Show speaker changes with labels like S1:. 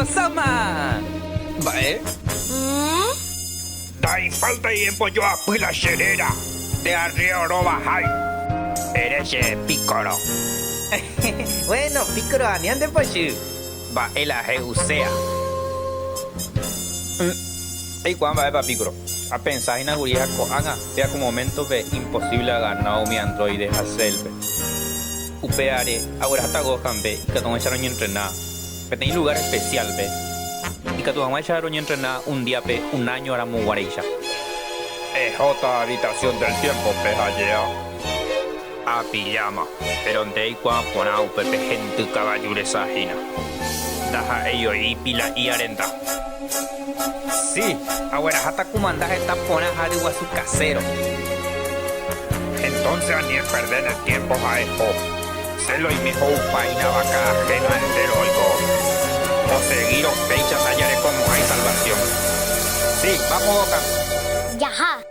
S1: Sabrosóma! Mba'e?
S2: Ndaifáltai embojoapy la che réra, nde arriéro rovahái. Ere che Píkoro.
S1: Bueno, Píkoro, ani ande pochy. Mba'e la he'uséa. Eikuaa mba'épa Píkoro. Apensa hína kuri ha ko'ág̃a péa ko moméntope imposible agana umi androide ha Cell-pe. Upévare agueraháta Gohan-pe ikatu hag̃uáicha roñentrena peteĩ lugár espesiálpe, ikatu hag̃uáicha roñentrena un díape un áño ramo guaréicha.
S2: Ehóta habitación del tiempo-pe hajéa. Apilláma, péro nde eikuaa porã upépe hendy kavaju resa hína. Ndaha'éi oĩ pila'i arenda.
S1: Si, agueraháta kumanda heta porã ha ryguasu kaséro.
S2: Entonce ani eperder el tiempo ha eho. Cell oime ho'upa hína vaka ajeno entero oiko. Osegírõ péicha ndajarekomo'ãi salvación.
S1: Si, vamos Gohan.
S3: Jaha.